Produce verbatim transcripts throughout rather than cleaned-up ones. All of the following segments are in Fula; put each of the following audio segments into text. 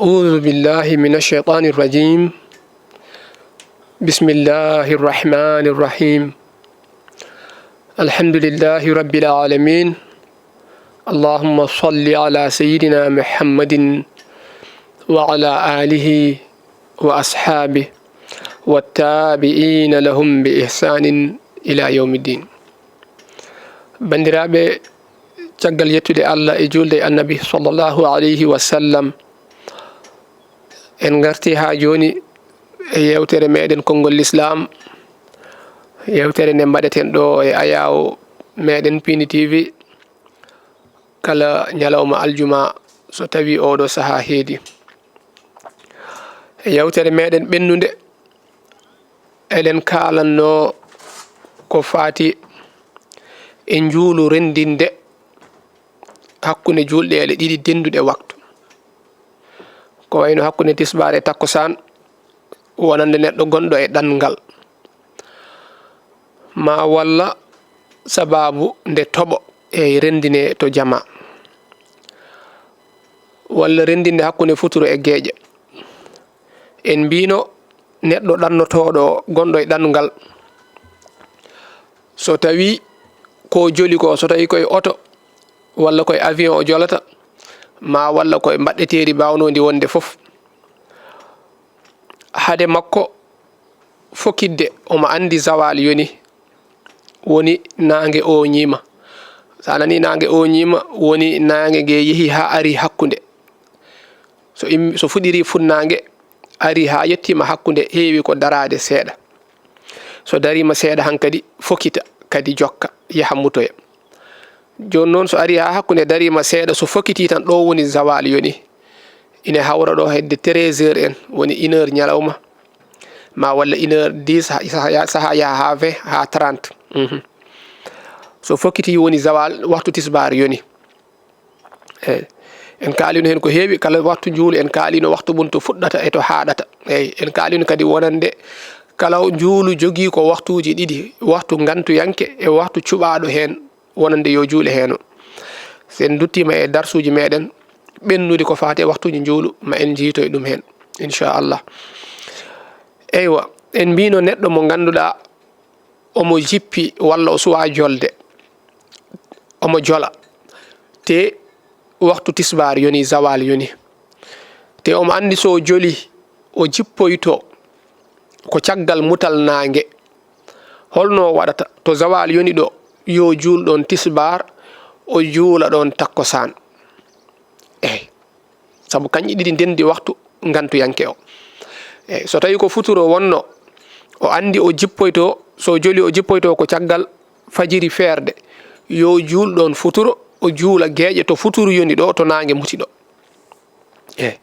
أعوذ بالله من الشيطان الرجيم. بسم الله الرحمن الرحيم. الحمد لله رب العالمين. اللهم صل على سيدنا محمد وعلى آله وأصحابه والتابعين لهم بإحسان إلى يوم الدين. Banndiraaɓe, caggal yettude Allah e juulde e Annabi sallallahu alayhi wa sallam, en ngarti haa jooni e yeewtere meeɗen Konngol Lislaam, yeewtere nde mbaɗeten ɗo e ayaawo meeɗen Piindi T V kala ñalawma aljuma, so tawii ooɗo sahaa heedi. E yeewtere meeɗen ɓennunde, eɗen kaalanno ko faati e njuulu renndinde hakkunde juulɗeele ɗiɗi dennduɗe waktu, ko wayno hakkunde tisbaar e takkusaan, wonande neɗɗo gonɗo e ɗanngal, ma walla sabaabu nde toɓo e renndine to jama, walla renndinde hakkunde futuro e geeƴe. En mbiino neɗɗo ɗannotooɗo gonɗo e ɗanngal, so tawii ko joli ko, so tawii koye oto walla koye avion o jolata, ma walla koye mbaɗɗeteeri mbaawnondi wonde fof, hade makko fokkitde, omo anndi zawal yoni, woni naange ooñiima. So a nanii naange ooñiima, woni naange nge yehi haa ari hakkunde. So im-, so fuɗɗirii funnaange, ari haa yettiima hakkunde, heewi ko daraade seeɗa. So dariima seeɗa hankadi, fokkita, kadi jokka, yaha mutoya. Jooni noon, so arii haa hakkunde dariima seeɗa, so fokkitii tan, ɗo woni zawal yoni. Ine hawra ɗo hedde treize heures en, woni une heure ñalawma, ma walla une heure dix, ha-, saha ya-, saha yaha haa vingt, haa trente. Mhm. So fokkitii woni zawal, waktu tisbaar yoni. Eey. En kaalino heen ko heewi, kala waktu njuulu en kaalino waktu mum to fuɗɗata e to haaɗata. Eey, en kaalino kadi wonande kala njuulu jogii ko waktuuji ɗiɗi, waktu ngantuyanke e waktu cuɓaaɗo heen, wonande yo juule heen o. So en nduttiima e darsuuji meeɗen ɓennuɗi ko faati e waktuuji njuulu, ma en njiytoy ɗum heen, inchallah. Eywa, en mbiino neɗɗo mo ngannduɗaa omo jippi walla o suwaa jolde, omo jola, te waktu tisbaar yoni, zawal yoni, te omo anndi so o joli, o jippoyto ko caggal mutal naange. Holno o waɗata? To zawal yoni ɗo, yo juul ɗoon tisbaar, o juula ɗoon takkosaan. Eey. Sabu kañƴi ɗiɗi ndenndi waktu ngantuyanke o. Eey, so tawii ko futuro wonno, o anndi o jippoyto, so o joli o jippoyto ko caggal fajiri feerde, yo juul ɗoon futuro, o juula geeƴe to futuro yoni ɗo, to naange muti ɗo. Eey,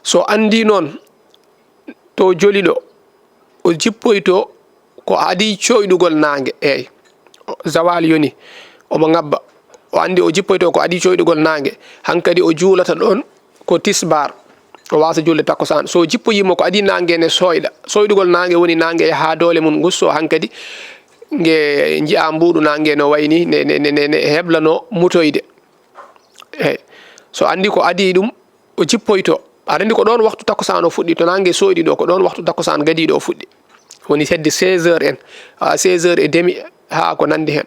so anndi noon to joli ɗo, o jippoyto ko adii coyɗugol naange, eey. Zawal yoni, omo ngabba. O anndi o jippoyto ko adii coyɗugol naange. Hankadi o juulata ɗoon ko tisbaar. O waasa juulde takkusaan. So jippoyiima ko adii naange ne sooyɗa. Sooyɗugol naange woni naange yaha doole mum gusso hankadi. Nge njiya mbuuɗu naange no wayni, ne, ne, ne, ne, ne heblano mutoyde. Eey. So anndi ko adii ɗum, o jippoyto. Aɗa anndi ko ɗoon waktu takkusaan o fuɗɗi, to naange sooyɗi ɗo, ko ɗoon waktu takkusaan gadiiɗo o fuɗɗi. Woni hedde seize heures en, haa seize heures et demi, haa ko nanndi heen.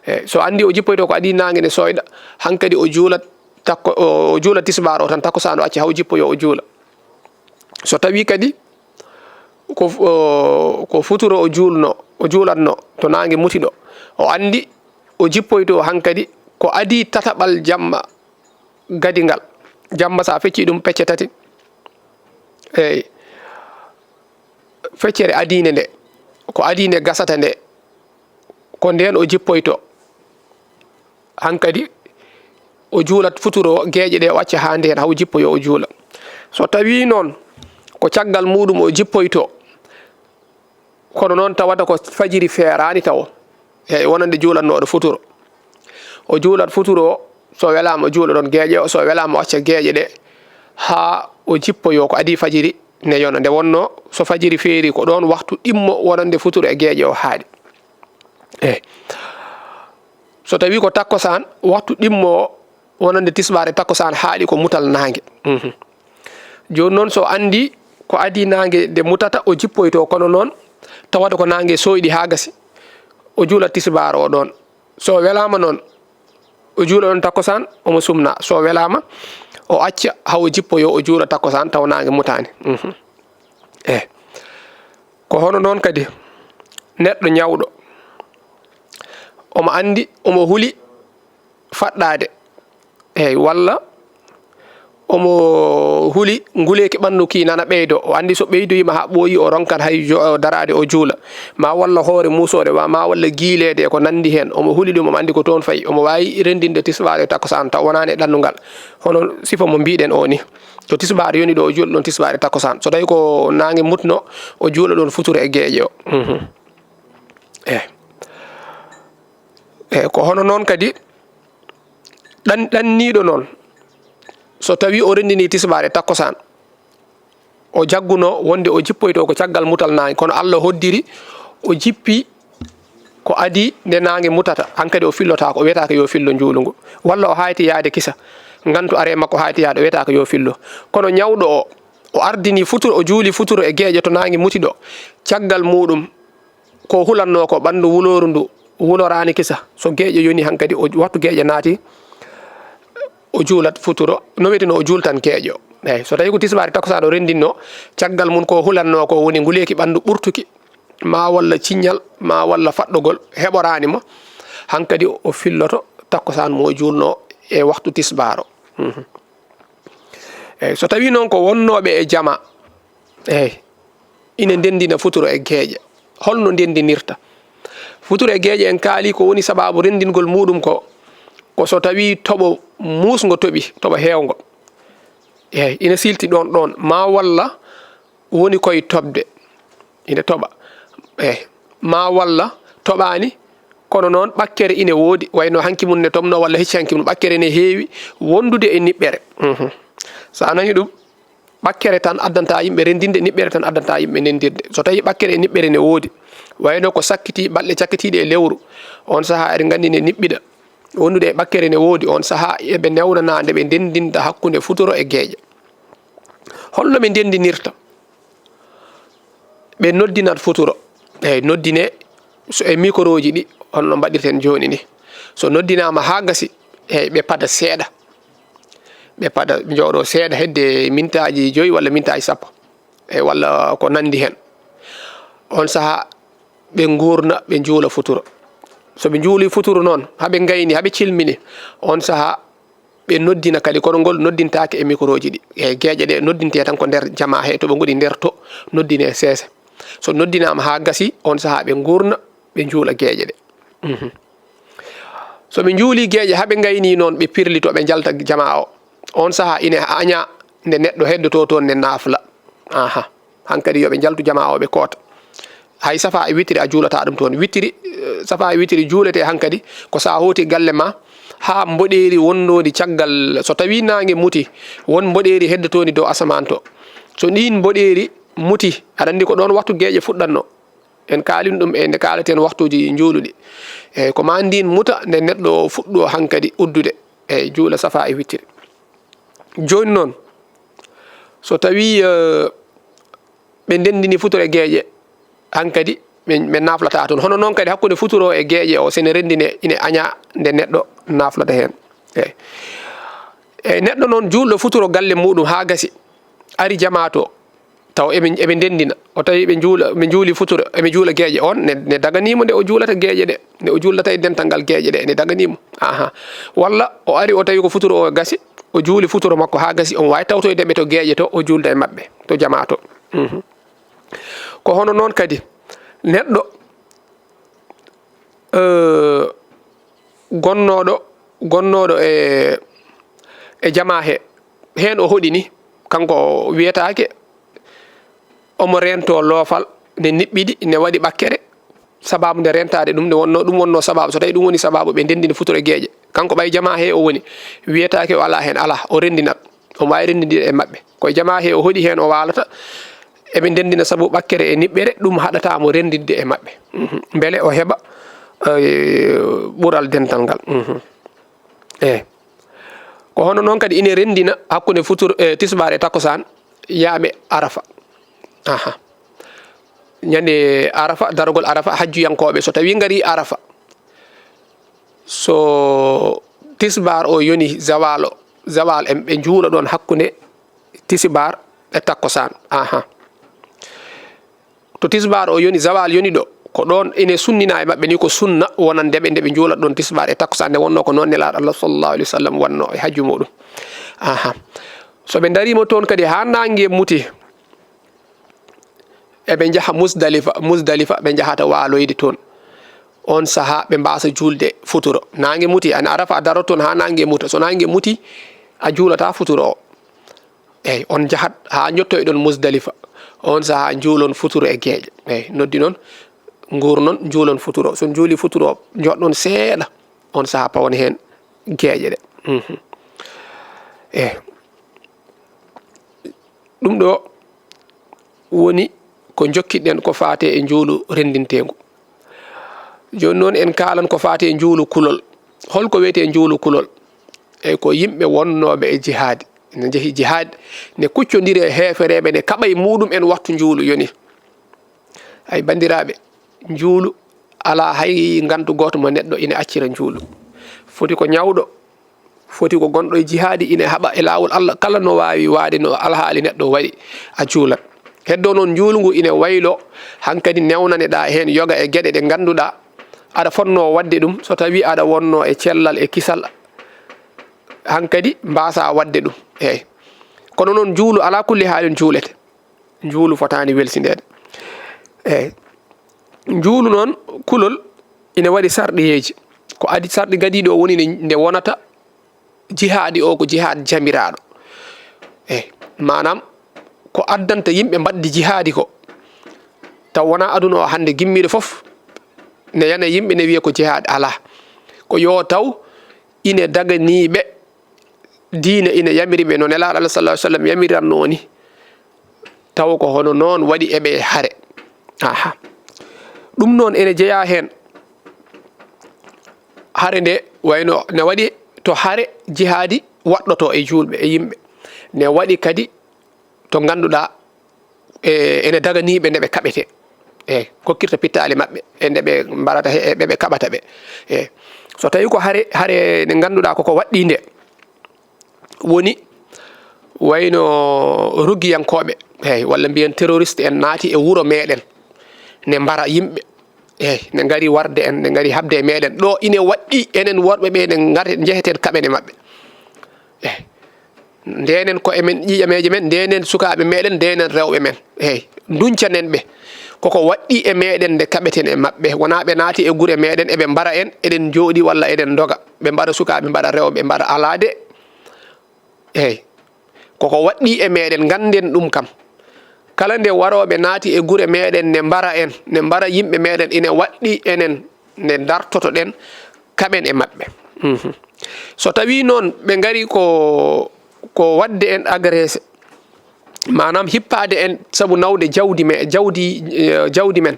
Eey, so anndi o jippoyto ko adii naange ne sooyɗa, hankadi o juulat takko-, o, o juula tisbaar o tan, takkusaan o acca haa o jippoyo o juula. So tawii kadi ko, o, ko futuro o juulno, o juulatno to naange muti ɗo, o anndi o jippoyto hankadi ko adii tataɓal jamma gadingal. Jamma so a feccii ɗum pecce tati. Eey. Feccere adiinde nde, ko adii nde gasata nde, ko ndeen o jippoyto. Hankadi o juulat futuro geeƴe ɗe o acca haa ndeen, haa o jippoyo o juula. So tawii noon ko caggal muuɗum o jippoyto, kono noon tawata ko fajiri feeraani tawo, eey, wonande juulannooɗo futuro. O juulat futuro, so welaama o juula ɗoon geeƴe o, so welaama o acca geeƴe ɗe haa o jippoyo ko adii fajiri ne yona. Nde wonnoo so fajiri feerii ko ɗoon waktu ɗimmo wonande futuro e geeƴe o haaɗi. Eey. So tawii ko takkusaan, waktu ɗimmo o wonande tisbaar e takkusaan haaɗi ko mutal naange. Mhm. Jooni noon, so anndi ko adii naange nde mutata, o jippoyto, kono noon tawata ko naange sooyɗi haa gasi, o juula tisbaar o ɗoon. So welaama noon, o juula ɗoon takkusaan, omo sumna. So welaama, o acca haa o jippoyoo, o juula takkusaan tawa naange mutaani. Mhm. Eh. Ko hono noon kadi neɗɗo ñawɗo, omo anndi, omo huli faɗɗaade, eey, walla omo huli nguleeki ɓanndu kii nana ɓeydo. O anndi so ɓeydoyiima haa ɓooyi, o ronkat hay jo-, daraade o juula. Ma walla hoore muusoore, wa-, ma walla giileede e ko nanndi heen. Omo huli ɗum, omo anndi ko toon fayi. Omo waawi renndinde tisbaar e takkusaan taw wonaani e ɗannungal. Hono sifa mo mbiiɗen o ni. To tisbaar yoni ɗo, o juula ɗoon tisbaar e takkusaan. So tawi ko naange mutno, o juula ɗoon futuro e geeƴe o. Mhm. Eh. Eh, ko hono noon kadi ɗan-, ɗanniiɗo noon, so tawii o renndinii tisbaar e takkusaan, o jaggunoo wonde o jippoytoo ko caggal mutal naange, kono Allah hoddiri o jippi ko adii nde naange mutata, hankadi o fillotaako, o wiyetaake yo fillo njuulu ngu, walla o hayti yaade kisa, ngantu are makko hayti yaade, o wiyetaake yo fillo. Kono ñawɗo o, o ardini futuro, o juuli futuro e geeƴe to naange muti ɗo, caggal muuɗum, ko hulannoo ko ɓanndu wulooru ndu wuloraani kisa. So geeƴe yoni hankadi, o, wattu geeƴe naati, o juulat futuro. No wiyeteno o juultan geeƴe o. Eey, so tawi ko tisbaar e takkusaan o renndinno, caggal mum ko hulannoo ko woni nguleeki ɓanndu ɓurtuki, ma walla ciññal, ma walla faɗɗogol heɓoraani mo, hankadi o filloto takkusaan mo o juulno e waktu tisbaar o. Mhm. Eey, so tawii noon ko wonnooɓe e jama, eey, ina ndenndina futuro e geeƴe. Holno ndenndinirta? Futuro e geeƴe en kaali ko woni sabaabu renndingol muuɗum ko, ko so tawii toɓo muusngo toɓi, toɓo heewngo. Eey, ina silti ɗoon ɗoon, ma walla woni koye toɓde, ina toɓa. Eey, ma walla toɓaani, kono noon ɓakkere ina woodi, wayno hanki mum ne toɓno walla hecci hanki mum, ɓakkere ne heewi wondude e niɓɓere. Mhm. So a nani ɗum, ɓakkere tan addanta yimɓe renndinde, niɓɓere tan addanta yimɓe nenndirde. So tawii ɓakkere e niɓɓere ne woodi, wayno ko sakkitii, balɗe cakkitiiɗe e lewru, oon sahaa eɗen nganndi ne niɓɓiɗa. Wondude e ɓakkere ne woodi, oon sahaa eɓe newnana nde ɓe ndenndinta hakkunde futuro e geeƴe. Holno ɓe ndenndinirta? Ɓe noddinat futuro. Eey, noddine so e mikorooji ɗi, hono no mbaɗirten jooni ni. So noddinaama haa gasi, eey, ɓe pada seeɗa. Ɓe pada, ɓe njooɗoo seeɗa hedde mintaaji joyi walla mintaaji sappo. Eey, walla ko nanndi heen. Oon sahaa, ɓe nguurna, ɓe njuula futuro. So ɓe njuulii futuro noon, haa ɓe ngayni, haa ɓe cilmini, oon sahaa, ɓe noddina kadi, kono ngol noddintaake e mikorooji ɗi. E geeƴe ɗe noddintee tan ko nder jamaa he, to ɓe ngoni nder to, noddinee seese. So noddinaama haa gasi, oon sahaa ɓe nguurna, ɓe njuula geeƴe ɗe. Mhm. So ɓe njuulii geeƴe, haa ɓe ngaynii noon, ɓe pirlito, ɓe njalta jamaa o. Oon sahaa ine añaa nde neɗɗo heddotoo toon ne naafla. Aha. Hankadi yo ɓe njaltu jamaa o, ɓe koota. Hay safa e witiri a juulataa ɗum toon. Witiri, eh, safa e witiri juuletee hankadi ko so a hooti galle ma haa mboɗeeri wonnoondi caggal, so tawii naange muti, won mboɗeeri heddotoondi dow asamaan to. So ndiin mboɗeeri muti, aɗa anndi ko ɗoon waktu geeƴe fuɗɗatnoo. En kaalino ɗum e nde kaaleten waktuuji njuuluɗi. Eey, ko maa ndiin muta nde neɗɗo o fuɗɗoo hankadi uddude. Eey, juula safa e witiri. Jooni noon, so tawii, eh, ɓe ndenndini futuro e geeƴe, hankadi ɓe, ɓe naaflataa toon. Hono noon kadi hakkunde futuro e geeƴe o, so ene renndinee, ine añaa nde neɗɗo naaflata heen. Eey. Eey, neɗɗo noon juulɗo futuro galle muuɗum haa gasi, ari jamaa to, taw eɓe, eɓe ndenndina. O tawi ɓe njuula, ɓe njuuli futuro, eɓe njuula geeƴe, oon ne, ne daganiimo nde o juulata geeƴe ɗe, nde o juulata e dental ngal geeƴe ɗe, ne daganiimo. Aha. Walla o ari, o tawi ko futuro o gasi, o juuli futuro makko haa gasi, omo waawi tawtoyde ɓe to geeƴe to, o juulda e maɓɓe, to jamaa to. Mhm. Ko hono noon kadi, neɗɗo, eh, gonnooɗo, gonnooɗo e, e jamaa he, heen o hoɗi ni, kanko o wiyetaake, omo reentoo loofal, ne niɓɓiɗi, ne waɗi ɓakkere, sabaabu nde reentaade ɗum, nde wonnoo, ɗum wonnoo sabaabu, so tawii ɗum woni sabaabu ɓe ndenndini futuro e geeƴe. Kanko ɓay jamaa he o woni, wiyetaake o alaa heen, alaa, o renndinat. Omo waawi renndinde e maɓɓe. Ko e jamaa he o hoɗi heen o waalata, eɓe ndenndina sabu ɓakkere e niɓɓere, ɗum haɗataa mo renndinde e maɓɓe. Mhm. Mbele o heɓa, eh, ɓural dental ngal. Mhm. Eey. Ko hono noon kadi ine renndina hakkunde futuro, eh, tisbaar e takkusaan, yaaɓe Arafa. Aha. Ñande Arafa, darogol Arafa, hajjuyankooɓe, so tawii ngarii Arafa, so tisbaar o yoni zawal o, zawal en ɓe njuula ɗoon hakkunde tisbaar e takkusaan. Aha. To tisbaar o yoni, zawal yoni ɗo, ko ɗoon ine sunninaa e maɓɓe ni, ko sunna wonande ɓe nde ɓe njuula ɗoon tisbaar e takkusaan, nde wonnoo ko noon Nelaaɗo Allah sallallahu alaihi wasallam wannoo e hajju muuɗum. Aha. So ɓe ndariima toon kadi haa naange muti, eɓe njaha Musdalifa, Musdalifa ɓe njahata waaloyde toon. Oon sahaa ɓe mbaasa juulde futuro. Naange muti, an Arafa a daroto toon haa naange muta. So naange muti, a juulataa futuro o. Eey, on njahat haa njottoyɗon Musdalifa. Oon sahaa njuulon futuro e geeƴe. Eey, noddi noon, nguurnon, njuulon futuro. So on njuulii futuro o, njoɗɗon seeɗa. Oon sahaa pawon heen geeƴe ɗe. Mhm. Eey. Ɗum ɗo woni ko njokkiɗen ko faati e njuulu renndinteengu. Jooni noon en kaalan ko faati e njuulu kulol. Hol ko wiyetee njuulu kulol? Eey, ko yimɓe wonnooɓe e jihaadi. Ne njehi jihaadi, ne kuccondiri e heefereeɓe, ne kaɓa e muuɗum en waktu njuulu yoni. Ay, banndiraaɓe, njuulu alaa hay ngantu gooto mo neɗɗo ina accira njuulu. Foti ko ñawɗo, foti ko gonɗo e jihaadi ina haɓa e laawol Allah, kala no waawi waade no alhaali neɗɗo waɗi, a juulat. Heddo noon njuulu ngu ina wayloo, hankadi newnane-ɗaa heen yoga e geɗe ɗe nganndu-ɗaa aɗa fotnoo waɗde ɗum, so tawii aɗa wonnoo e cellal e kisal, hankadi mbaasaa waɗde ɗum. Eey. Kono noon njuulu alaa kulli haalin juulete. Njuulu fotaani welsindeede. Eey. Njuulu noon, kulol ina waɗi sarɗiyeeji. Ko adi sarɗi gadiiɗo o woni nde, nde wonata jihaadi o ko jihaad jamiraaɗo. Eey. Maanaam, ko addanta yimɓe mbaɗde jihaadi ko, taw wonaa aduna o hannde gimmiiɗo fof ne yana yimɓe ne wiya ko jihaad alaa. Ko yo taw ine daganii ɓe diine ina yamiri ɓe no Nelaaɗo Allah sallallahu alaihi wasallam yamiranno ni, tawa ko hono noon waɗi e ɓe hare. Aha. Ɗum noon ene jeyaa heen hare nde wayno ne waɗi to hare jihaadi waɗɗoto e juulɓe e yimɓe. Ne waɗi kadi to nganndu-ɗaa, e, ene daganii ɓe nde ɓe kaɓetee. Eey, kokkirta pittaali maɓɓe e nde ɓe mbarata he, e ɓe ɓe kaɓata ɓe. Eey. So tawii ko hare, hare nde nganndu-ɗaa ko ko waɗɗii nde, woni wayno ruggiyankooɓe, eey, walla mbiyen terroriste en naati e wuro meeɗen, ne mbara yimɓe, eey, ne ngari warde en, ne ngari haɓde e meeɗen. Ɗo ine waɗɗii enen worɓe ɓe ne ngare njeheten kaɓen e maɓɓe. Eey. Ndeenen ko emen ƴiiƴameeje men, ndeenen sukaaɓe meeɗen, ndeenen rewɓe men. Eey, nduñcanen ɓe. Koko waɗɗii e meeɗen nde kaɓeten e maɓɓe. Wonaa ɓe naati e gure meeɗen, eɓe mbara en, eɗen njooɗii walla eɗen ndoga. Ɓe mbara sukaaɓe, mbara rewɓe, mbara alaa de. Eey. Koko waɗɗii e meeɗen, ngannden ɗum kam. Kala nde warooɓe naati e gure meeɗen, ne mbara en, ne mbara yimɓe meeɗen, ine waɗɗii enen nde ndartoto-ɗen kaɓen e maɓɓe. Mhm. So tawii noon ɓe ngari ko, ko waɗde en agressé, maanaam hippaade en sabu nawde jawdi me-, jawdi, eh, jawdi men,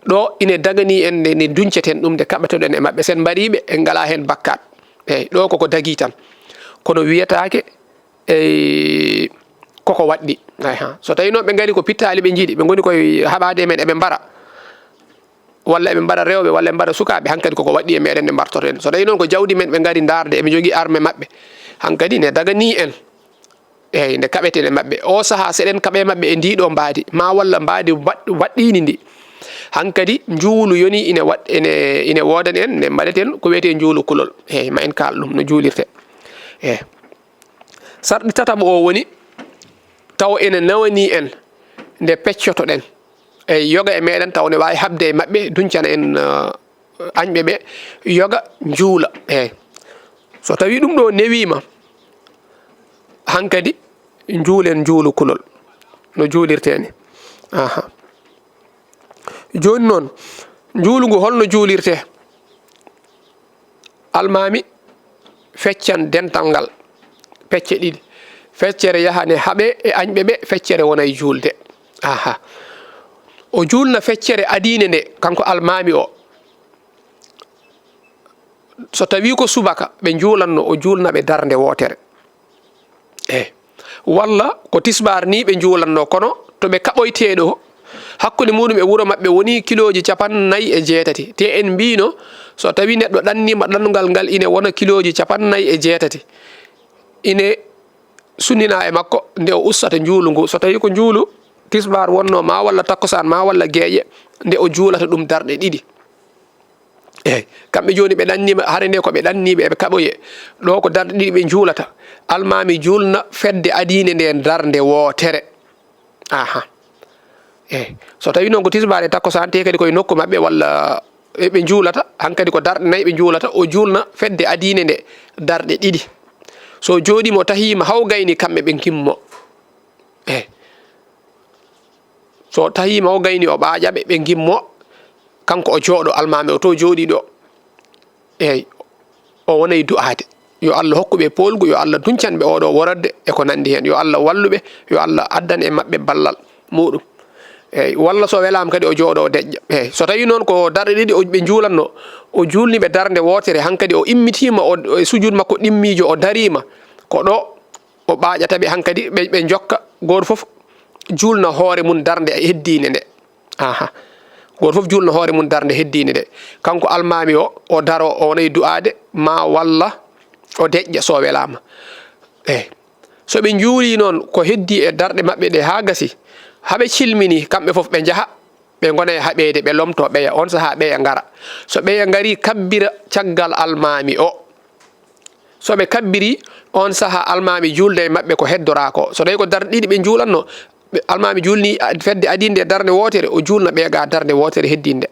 ɗo ine daganii en nde, nde nduñceten ɗum, nde kaɓetoɗen e maɓɓe. Sen mbarii ɓe, en ngalaa heen bakkaat. Eey, ɗo koko dagii tan. Kono wiyetaake, eey, koko waɗɗii. Ayha. So tawii noon ɓe ngari ko pittaali ɓe njiɗi, ɓe ngoni koye haɓaade e men, eɓe mbara. Walla eɓe mbara rewɓe, walla eɓe mbara sukaaɓe, hankadi koko waɗɗii e meɗen nde mbartoto en. So tawii noon ko jawdi men ɓe ngari ndaarde, eɓe njogii arme maɓɓe, hankadi ne daganii en. Eey, nde kaɓeten e maɓɓe. O sahaa, seɗen kaɓa e maɓɓe e ndii ɗoo mbaadi, maa walla mbaadi waɗ-, waɗɗiindi ndi. Hankadi njuulu yoni ine waɗ-, ine, ine woodani en, nde mbaɗeten ko wiyetee njuulu kulol. Eey, ma en kaal ɗum no juulirtee. Eey. Sarɗi tataɓo o woni, taw ene newanii en nde peccotoɗen. Eey, yoga e meɗen taw ne waawi haɓde e maɓɓe, duñcana en, eh, añɓe ɓe, yoga njuula. Eey. So tawii ɗum ɗo newiima, hankadi njuulen njuulu kulol. No juulirtee ni. Aha. Jooni noon, njuulu ngu holno juulirtee? Almaami feccan dental ngal pecce ɗiɗi. Feccere yaha ne haɓe e añɓe ɓe, feccere wona e juulde. Aha. O juulna feccere adiinde nde, kanko almaami o. So tawii ko subaka ɓe njuulanno, o juulna ɓe darnde wootere. Eey. Walla ko tisbaar nii ɓe njuulatnoo, kono to ɓe kaɓoytee ɗoo, hakkunde muɗum e wuro maɓɓe wonii kilooji capannay e jeetati. Te en mbiino, so tawii neɗɗo ɗanniima ɗannungal ngal ine wona kilooji capannay e jeetati, ine sunninaa e makko nde o ustata njuulu ngu. So tawii ko njuulu tisbaar wonnoo maa walla takkusaan maa walla geeƴe, nde o juulata ɗum darɗe ɗiɗi. Eey, kamɓe jooni ɓe ɗanniima, hare nde ko ɓe ɗanniiɓe, eɓe kaɓoye. Ɗo ko darɗe ɗiɗi ɓe njuulata. Almaami juulna fedde adiinde nde darnde wootere. Aha. Eey, so tawii noon ko tisbaar e takkusaan, te kadi koye nokku maɓɓe walla e ɓe njuulata, hankadi ko darɗe nay ɓe njuulata, o juulna fedde adiinde nde darɗe ɗiɗi. So jooɗiima o tahiima haw gayni, kamɓe ɓe ngimmo. Eey. So tahiima o gayni, o ɓaaƴa ɓe, ɓe ngimmo, kanko o jooɗo, almaami o to jooɗii ɗo. Eey, o wonay du'aade. Yo Allah hokku ɓe poolgu, yo Allah duncan ɓe oɗo wororde e ko nanndi heen. Yo Allah wallu ɓe, yo Allah addan e maɓɓe ballal muɗum. Eey, walla so welaama kadi o jooɗo o deƴƴa. Eey, so tawii noon ko darɗe ɗiɗi o, ɓe njuulatnoo, o juulni ɓe darnde wootere, hankadi o immitiima, o, o e sujuud makko ɗimmiijo, o dariima, ko ɗo o ɓaaƴata ɓe hankadi, ɓe, ɓe njokka, gooto fof juulna hoore mum darnde heddiinde nde. Aha. Gooto fof juulna hoore mum darnde heddiinde nde. Kanko almaami o, o daro, o wonay du'aade, maa walla o deƴƴa so welaama. Eey. So ɓe njuulii noon ko heddii e darɗe maɓɓe ɗe haa gasi, haa ɓe cilminii, kamɓe fof ɓe njaha, ɓe ngona e haɓeede, ɓe lomtoo ɓeya. Oon sahaa ɓeya ngara. So ɓeya ngarii, kabbira caggal almaami o. So ɓe kabbirii, oon sahaa almaami juulda e maɓɓe ko heddoraa ko. So tawii ko darɗe ɗiɗi ɓe njuulatnoo, ɓe, almaami juulnii a-, fedde adiinde e darnde wootere, o juulna ɓee gaa darnde wootere heddiinde.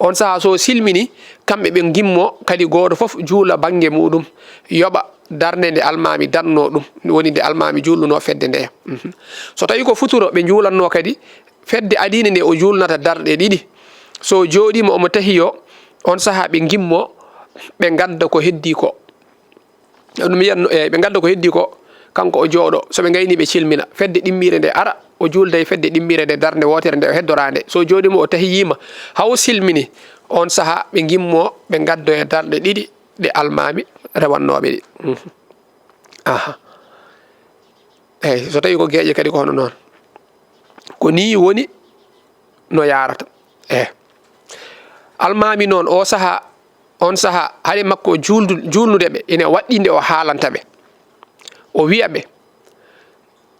Oon sahaa so silminii, kamɓe ɓe ngimmo kadi gooto fof juula bannge muɗum, yoɓa darnde nde almaami dannoo ɗum, woni nde almaami juulnunoo fedde ndeya. Mhm. So tawii ko futuro ɓe njuulatnoo kadi, fedde adiinde nde o juulnata darɗe ɗiɗi. So jooɗiima omo tahiyo, oon sahaa ɓe ngimmo, ɓe ngadda ko heddii ko. Ɗum mbiyan, e, ɓe ngadda ko heddii ko, kanko o jooɗo. So ɓe ngaynii, ɓe cilmina. Fedde ɗimmiire nde ara, o juulda e fedde ɗimmiire nde darnde wootere nde o heddoraa nde. So jooɗiima o tahiyiima, haa o silmini, oon sahaa ɓe ngimmo, ɓe ngaddoya darɗe ɗiɗi ɗe almaami rewannooɓe ɗe. Mhm. Aha. Eey, so tawii ko geeƴe kadi ko hono noon. Ko nii woni no yaarata. Eey. Almaami noon, o sahaa, oon sahaa, hade makko juuldu-, juulnude ɓe, ina waɗɗii nde o haalanta ɓe. O wiya ɓe,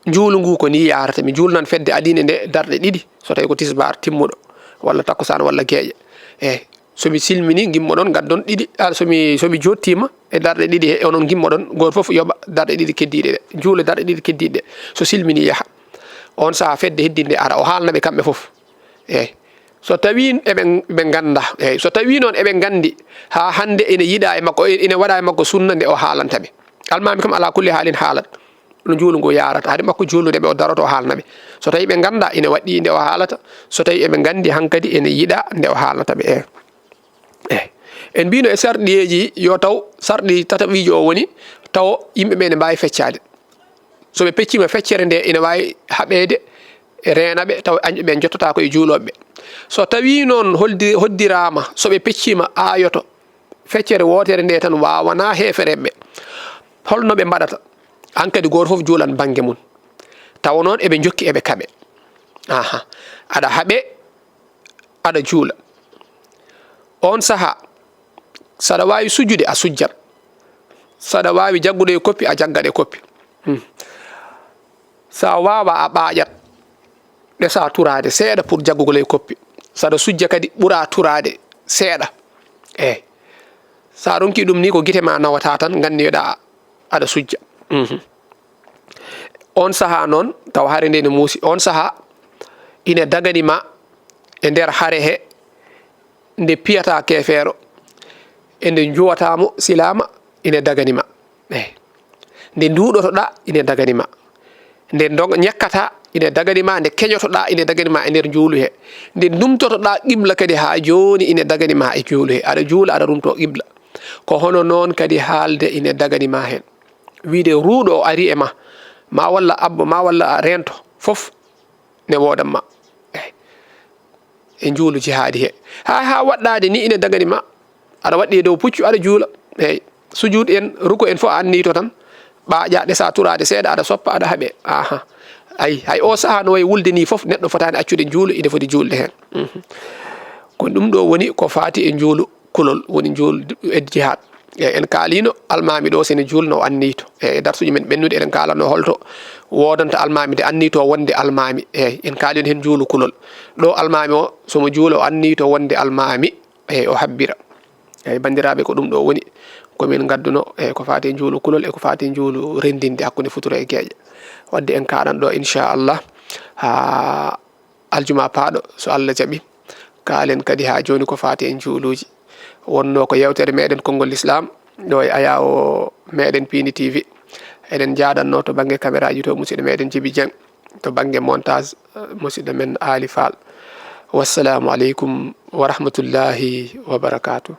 njuulu ngu ko nii yaarata, mi juulnan fedde adiinde nde darɗe ɗiɗi, so tawii ko tisbaar timmuɗo, walla takkusaan, walla geeƴe. Eey. So mi silminii, ngimmoɗon, ngaddon ɗiɗi. A, so mi, so mi jooɗtiima e darɗe ɗiɗi he, onon ngimmoɗon, gooto fof yoɓa darɗe ɗiɗi keddiiɗe ɗe. Juula darɗe ɗiɗi keddiiɗe ɗe. So silminii, yaha. Oon sahaa fedde heddiinde ara, o haalna ɓe kamɓe fof. Eey. So tawii eɓe, ɓe ngannda. Eey. So tawii noon eɓe nganndi, haa hannde ene yiɗaa e makko, ene waɗaa e makko sunna nde o haalanta ɓe. Almaami kam alaa kulli haalin haalat no njuulu ngu yaarata. Hade makko juulnude ɓe, o daroto, o haalna ɓe. So tawii ɓe nganndaa, ene waɗɗii nde o haalata. So tawii eɓe nganndi, hankadi ene yiɗaa nde o haalnata ɓe. Eey. Eey. En mbiino e sarɗiyeeji, yo taw sarɗi tataɓiijo o woni, taw yimɓe ɓe ene mbaawi feccaade. So ɓe pecciima feccere nde, ene waawi haɓeede e reena ɓe, taw añɓe ɓe njottata ko e juulooɓe ɓe. So tawii noon holdi-, hoddiraama, so ɓe pecciima aayoto, feccere wootere nde tan waawanaa heefereeɓe ɓe. Holno ɓe mbaɗata? Hankadi gooto fof juulan bannge mum. Tawa noon eɓe njokki, eɓe kaɓe. Aha. Aɗa haɓe, aɗa juula. Oon sahaa, so aɗa waawi sujjude, a sujjat. So aɗa waawi jaggude e koppi, a jaggat e koppi. Hmm. So a waawaa, a ɓaaƴat. Ɗesaa turaade seeɗa pour jaggugol e koppi. So aɗa sujja kadi, ɓuraa turaade seeɗa. Eey. So a ronkii ɗum nii, ko gite ma nawata tan, nganndiyoɗaa aɗa sujja. Mhm. Oon sahaa noon, tawa hare nde ne muusi. Oon sahaa, ine dagani ma e nder hare he, nde piyataa keefeero, e nde njuwataa mo silaama, ine dagani ma. Eey. Nde nduuɗotoɗaa, ine dagani ma. Nde ndog-, ñekkataa, ine dagani ma. Nde keñotoɗaa, ine dagani ma e nder njuulu he. Nde ndumtotoɗaa qibla kadi haa jooni, ine dagani ma e njuulu he. Aɗa juula, aɗa rumtoo qibla. Ko hono noon kadi haalde ine dagani ma heen. Wiide ruuɗo o arii e ma, ma walla abbo, ma walla a reento, fof ne woodan ma. Eey. E njuulu jihaadi he. Haa, haa waɗɗaade ni ine dagani ma. Aɗa waɗɗi e dow puccu, aɗa juula. Eey. Sujuud en, ruku en fof a anniyto tan. ɓaaƴa, ɗesa turaade seeɗa, aɗa soppa, aɗa haɓe. Aha. Ay, hay o saha no wayi wulde ni fof, neɗɗo fotaani accude njuulu, ine foti juulde heen. Mhm. Ko ɗum ɗo woni ko faati e njuulu kulol, woni njuulu e jihaad. Eyi, en kaalino almaami ɗo, sene juulno o anniyto. Eyi, e darsuji men ɓennuɗi eɗen kaalano holto woodanta almaami nde anniyto wonde almaami. Eyi, en kaalino heen njuulu kulol. Ɗo almaami o, somo juula o anniyto wonde almaami, eyi, o habbira. Eyi, banndiraaɓe, ko ɗum ɗo woni ko min ngadduno, eyi, ko faati e njuulu kulol e ko faati e njuulu renndinde hakkunde futuro e geeƴa. Wadde en kaaɗan ɗo, inchallah, haa aljuma paaɗo, so Allah jaɓi, kaalen kadi haa jooni ko faati e njuuluuji. Wonnoo ko yeewtere meɗen Konngol Lislaam, ɗo e ayaawo meɗen Piindi T V. Eɗen njaaɗannoo to bannge kameraaji to musidɗo meɗen Jibi Dieng, to bannge montage, eh, musidɗo men Aali Faal. Wassalaamu aleykum wa rahmatullahi wa barakaatuh.